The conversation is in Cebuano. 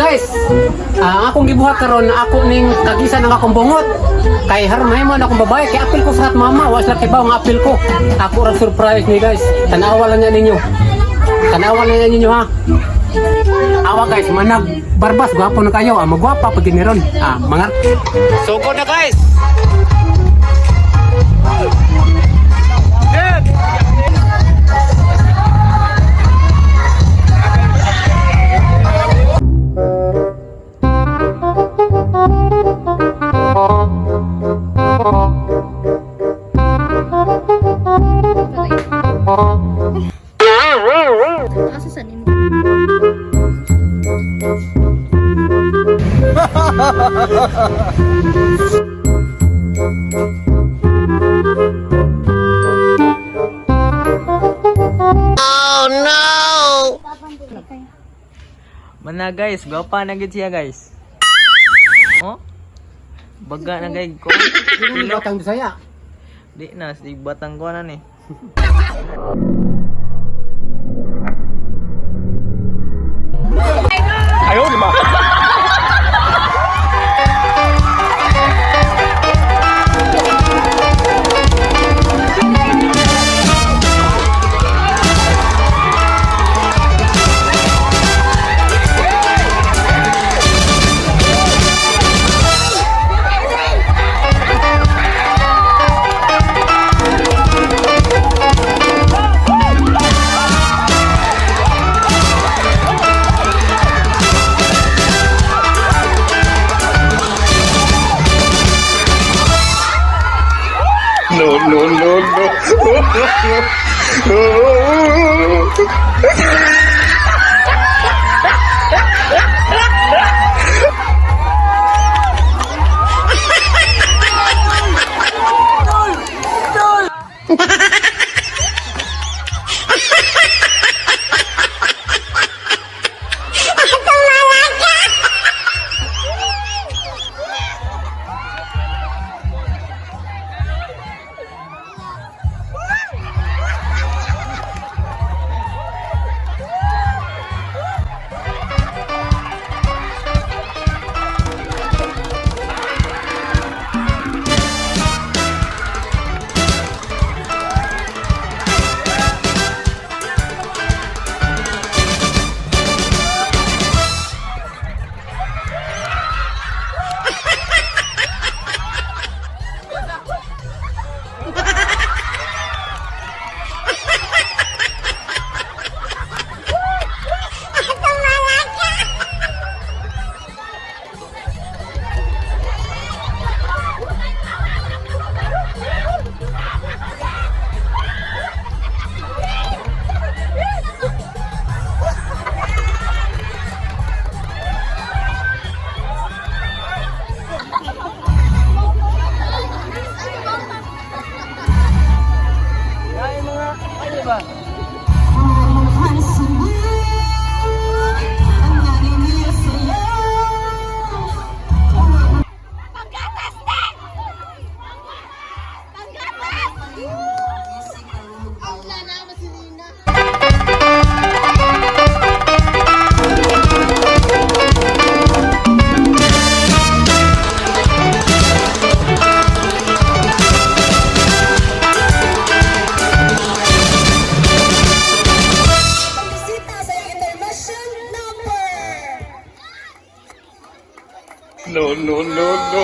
Guys, ang akong gibuhat karon, ako ning kagisan ang akong bungot. Kay haron mahimo na akong babae, kay apil ko sa hat mama, wa sila kibaw nga apil ko. Ako ra surprise ni, guys. Tanawa lang niya ninyo. Tanawa lang niya ninyo, ha. Awa guys, manag barbas, gwapo na kayo. Ah, magwapa pag giniron. Ah, mga Suko na, guys. Asa sa nimo? Mana guys, gwapa na gid siya, guys. Oh? Baga na gay ko. Hindi batang Bisaya. Di na, si batang ko na ni. No, no, no, no. Ay mga ano ba? Panggatas din! Panggatas! Ang lana masinina. Pagbisita sa iyong intermission number. No, no, no, no.